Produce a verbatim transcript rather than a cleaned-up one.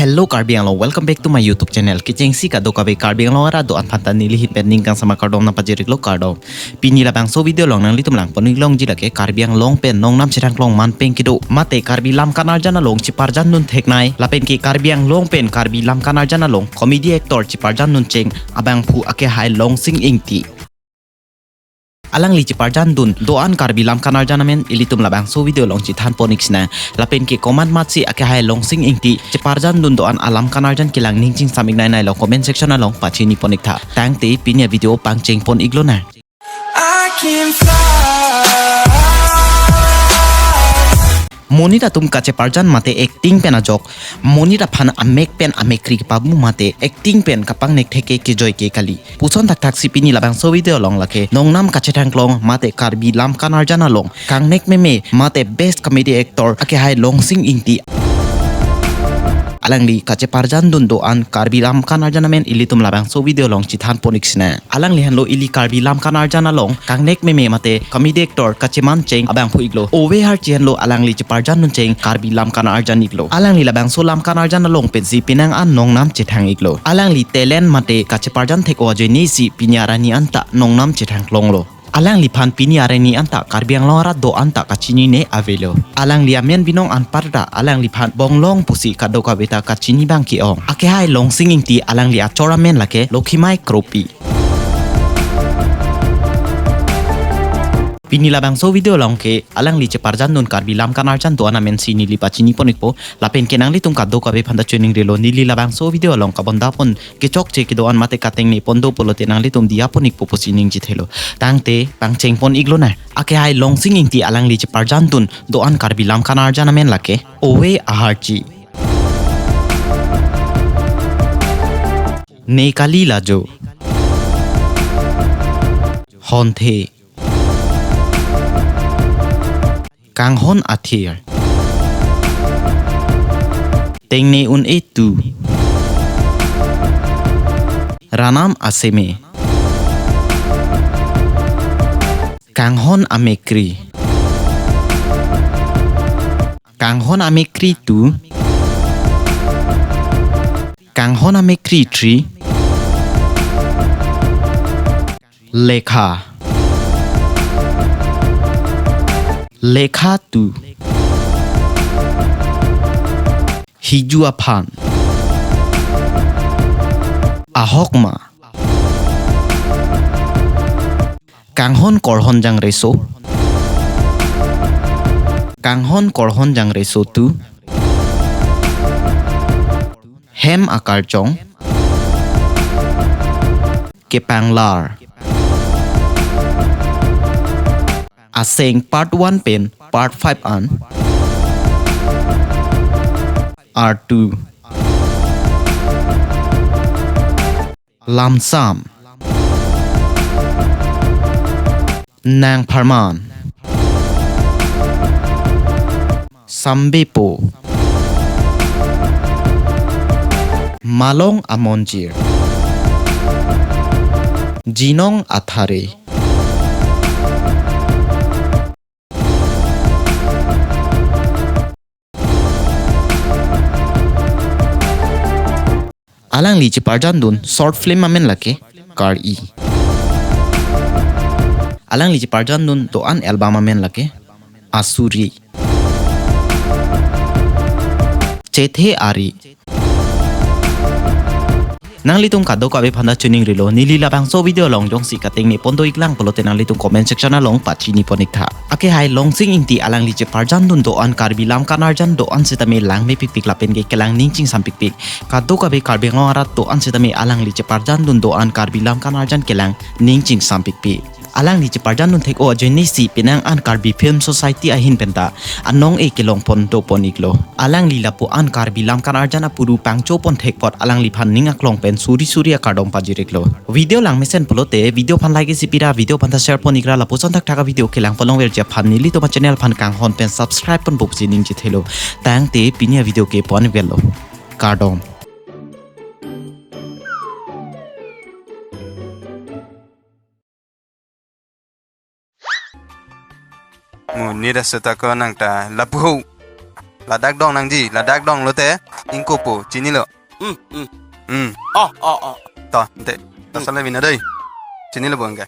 Hello Karbi Anglong, welcome back to my YouTube channel. Kechengsi kadokave Karbi Anglong arat do-an aphanta neli ahin pen ning kangsam akardom nangpajir-iklo, kardom. Pini labangso video along nanglitum langpon-ik longji lake Karbi Anglong pen nongnam chethangklong manpeng kedo mate Karbi Lamkan Arjan along cheparjandun theknei lapen ke Karbi Anglong pen Karbi Lamkan Arjan along comedy actor cheparjandun cheng abangphu akehai Longsing Ingti. Alangli cheparjandun do-an Karbi Lamkan Arjan amen ilitum labangso video along chethanpon-ik sinang. Lapen ke komat matsi akehai Longsing Ingti cheparjandun do-an alamkan arjan kelang ning chingsam-ik nei nei lo, comment section along pachinipon-ik tha. Tangte pini avideo pangchengpon-ik lonang. I can fly. Monit atum kacheparjan mate acting pen ajok, monit aphan amek pen amekri kepabu mate acting pen kapangnek theke kejoi ke kali puson thakthaksi pini labangso video along lake nongnam kachethangklong mate Karbi Lamkan Arjan along kangnek meme mate best comedy actor akehai Longsing Ingti, alangli kacheparjandun do-an Karbi Lamkan Arjan amen ilitum labangso video along chethanpon-ik sinang. Alangli henlo ili Karbi Lamkan Arjan along kangnek meme mate comedy actor kacheman cheng abangphu-iklo. Ove Harchi henlo alangli cheparjandun cheng Karbi Lamkan Arjan-iklo. Alangli labangso Lamkan Arjan along pensi penang an nongnam chethang-iklo. Alangli talent mate kacheparjan thek-o ajoinesi pini arni anta nongnam chethangklonglo. Alangliphan pini arni anta Karbi Anglong arat do-an ta kachinine avelo. Alangli amen binong anparta alangliphan Bonglong pusi kadokave ta kachini abang ke-ong. Akehai Longsing Ingti alangli achor amen lake Lokhimai Kropi. Pini labangso video along ke alangli cheparjandun Karbi Lamkan Arjan do-an amensi neli pachinipon-ikpo. Lapen ke nanglitum kadokave aphanta choningrilo, neli labangso video along kabondapon kechokche kedo-an mate katengnepon do pulote nanglitum diya pon-ikpo pusi ningje thelo. Tangte pangchengpon-ik lonang. Akehai Longsing Ingti alangli cheparjandun do-an Karbi Lamkan Arjan amen lake Ove Aharchi, Ne Kali Lajo, Honthe, Kanghon Athir, Tengne Un-e Tu, Ranam Aseme, Kanghon Amekri, Kanghon Amekri Tu, Kanghon Amekri Three, Lekha, Lekha Two, Hiju Aphan, Ahokma, Kanghon Korhon Jangreso, Kanghon Korhon Jangreso Two, Hem Akarjong, Kepanglar. Aseng part one pen part five an, R two. Lamsam, Nangpharman, Sambepo, Malong Amonjir, Jinong Athare. Alangli cheparjandun short film amen lake Kar-i. Alangli cheparjandun do-an album amen lake Asuri, Chethe Ari. Nanglitum kadokave aphanta choningrilo, neli labangso video along jongsi katengnepon do-iklang pulote nanglitum comment section along pachinipon-ik tha. Akehai Longsing Ingti alangli cheparjandun do-an Karbi Lamkan Arjan do-an setame langmepikpik lapen ke kelang ning chingsampikpik. Kadokave Karbi Anglong arat do-an setame alangli cheparjandun do-an Karbi Lamkan Arjan kelang ning chingsampikpik. Alangli cheparjandun thek-o ajoinesi penang an Karbi Film Society ahin penta anong-e kelongpon dopon-iklo. Alangli lapu-an Karbi Lamkan Arjan apuru pangchopon thek apot alangliphan ning aklong pen suri suri akardom pajir-iklo. Video langmesen pulote video aphan like isi pira, video aphanta share pon-ikra, lapuson thakthak avideo kelangpon longverji aphan nelitum achannel aphan kanghon pen subscribe ponpo pusi ningje thelo. Tangte pini avideo ke pon-iklo. Kardom. Mo nira seta ko nang ta lapu ho. Ladak dong nangji, ladak dong lote, ingko po, chinilo. Hmm, hmm. Hmm. Oh, oh, oh. To, ante. To Hmm. sale vina dei. Chinilo bo ingke.